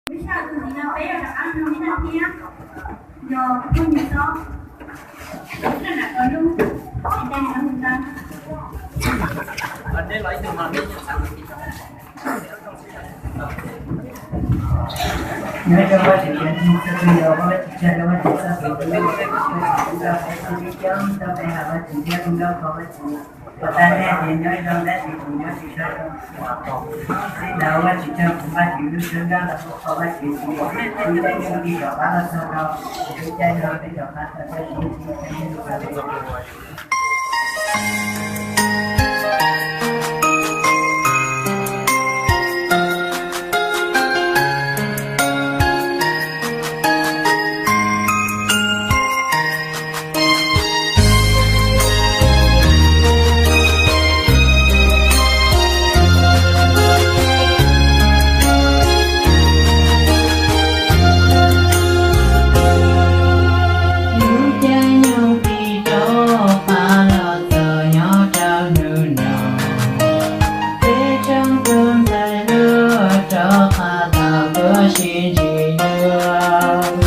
Lub sij hawm tus txiv no peb yuav rov qab mloog ib zaj thiab, yog phooj ywg txhob, tus txiv no nram qab lub, es caij nws lub ntawd. Nyob zoo Vajtswv tsoom Vajtswv, nyob zoo Vajtswv tsoom Vajtswv, Vajtswv tsoom Vajtswv, Vajtswv tsoom Vajtswv, Vajtswv tsoom Vajtswv. Puas tag nej ces nyob zoo, dab tsis kuv nyob tsis tshua zoo. Sib ntawd Vajtswv tsoom Vajtswv, lub suab nkauj los kuj qhov Vajtswv tsis, kuv caij nyoog tsis rov qab los txog rau, kuv caij no peb rov qab tau coj sib ntsib. Lub caij nyoog tsis rov qab los txog nyob rau hnub no, peb tsoom tus ntxhais hluas rov qab tau tuaj sib ntsib dua.